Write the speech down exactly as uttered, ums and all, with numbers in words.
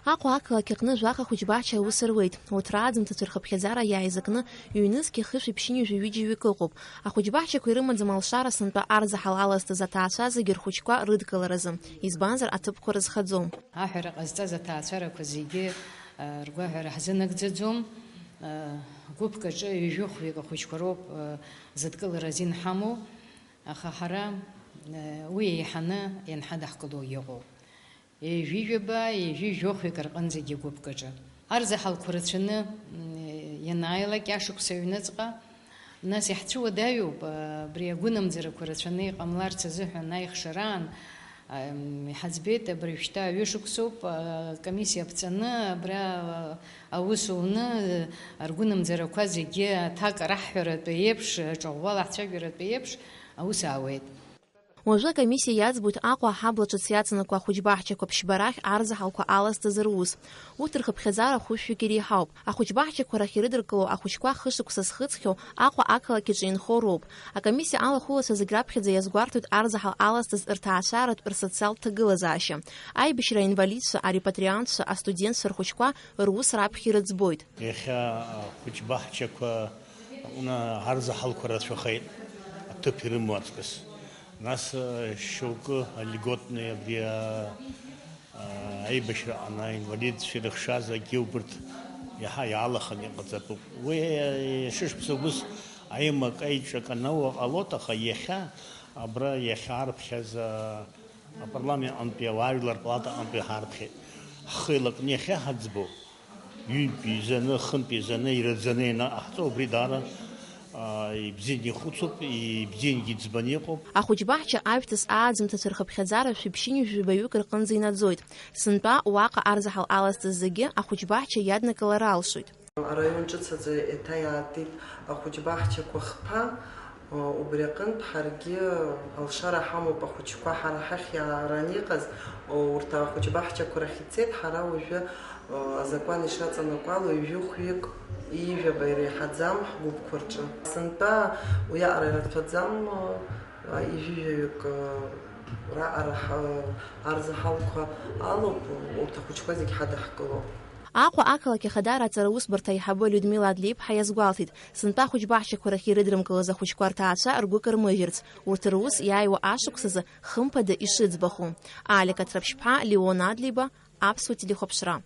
Аҟәа ақалақь аҟны жәаха ахәыҷбаҳча аус руеит. Урҭ рааӡамҭацәа рхыԥхьаӡара иааизакны ҩнызқьи хышәи ԥшьынҩажәи ҩыџьа ҩык ыҟоуп. Ахәыҷбаҳчақәа ирымаӡам алшара сынтәа арзаҳал алазҵаз аҭаацәа зегьы рхәыҷқәа рыдкыларазы, избанзар, аҭыԥқәа рызхаӡом. Аҳәара ҟазҵаз аҭаацәарақәа зегьы, а, ргәаҳәара ҳзынагӡаӡом. А, гәыԥк аҿы ҩажәи хәҩык ахәыҷқәа роуп, а, зыдкылара азин ҳамоу, аха ҳара, а, уи еиҳаны ианҳадаҳкыло иҟоуп. Ҩажәи жәаба, ҩажәи жәохәҩык рҟынӡагьы гәыԥк аҿы. Арзаҳалқәа рацәаны, м, ианааилак ашықәс аҩныҵҟа, нас иаҳцәыуадаҩуп, а, абри агәынамӡарақәа рацәаны иҟамларц азыҳәан аихшараан, ам, иҳаӡбеит, абри шьҭа ҩышықәсоуп, а, комиссиа ԥҵаны, абра, а, аус уны, а, ргәынамӡарақәа зегьы аҭак раҳҳәаратәы еиԥш, аҿаӷәӷәала ҳцәажәаратәы еиԥш аус аауеит. Уажәы акомиссиа иаӡбоит Аҟәа аҳабла ҿыц иаҵанакуа ахәыҷбаҳчақәа ԥшьба рахь арзаҳалқәа алазҵаз рус. Урҭ рхыԥхьаӡара хәышәҩык иреиҳауп. Ахәыҷбаҳчақәа рахь ирыдыркыло ахәыҷқәа хышықәса зхыҵхьоу Аҟәа ақалақь аҿы инхо роуп. Акомиссиа алахәылацәа зегь раԥхьаӡа иазгәарҭоит арзаҳал алазҵаз рҭаацәаратә, рсоциалтә ҭагылазаашьа. Аибашьра аинвалидцәа, арепатриантцәа, астудентцәа рхәыҷқәа рус раԥхьа ирыӡбоит. Иахьа ахәыҷбаҳчақәа аҟны арзаҳалқәа рацәахеит, аҭыԥ ирымоу аҵкыс. Нас, э, шьоукы альготные абри, а, а, аибашьра аҟны аинвалидцәа ирыхшаз акгьы убырҭ иаҳа иаалаханы иҟаҵатәуп. Уи, э, шышықәса ус аимак-аиҿак анауа ҟалоит, аха иахьа абра, иахьа арԥхьаз, а, апарламент аҟынтәи ауаажәлар палата аҟынтәи ҳарԥхьеит. Ҳхы еилакны иахьа ҳаӡбо, ҩынтә изаны, хынтә изаны, ираӡаны ианаҟаҳҵо, убри даара, а, ибзианы ихәыцуп, ибзиангьы иӡбаны иҟоуп. Ахәыҷбаҳча ажәҵыс ааӡамҭацәа рхыԥхьаӡара шәиԥшьынҩажәи жәабаҩык рҟынӡа инаӡоит. Сынтәа уаҟа арзаҳал алазҵаз зегьы ахәыҷбаҳча иаднакылар алшоит. Араион ҿыц аҿы еиҭа иаартит ахәыҷбаҳчақәа хԥа, убри аҟынтә ҳаргьы алшара ҳамоуп, ахәыҷқәа ҳара ҳахь иааран иҟаз, урҭ ахәыҷбаҳчақәа рахь ицеит, ҳара уажәы, азакәан ишаҵанакуа ала, ҩажәи хәҩык, ҩажәи жәаба иреиҳаӡам ҳгәыԥқәа рҿы. Сынтәа уиаҟара ирацәаӡам, ҩажәи жәаҩык раҟара ҳа-, арзаҳалқәа алоуп, урҭ ахәыҷқәа зегь ҳадаҳкылоуп. Аҟәа ақалақь ахадара аҵара усбарҭа аиҳабы Людмила Адлеиԥҳа иазгәалҭеит, сынтәа ахәыҷбаҳчақәа рахь ирыдрымкылаз ахәыҷқәа рҭаацәа ргәы кармыжьырц, урҭ рус иааиуа ашықәсазы хымԥада ишыӡбаху. Алика Ҭраԥшьԥҳа, Леон Адлеиба, Аԥсуа телехәаԥшра.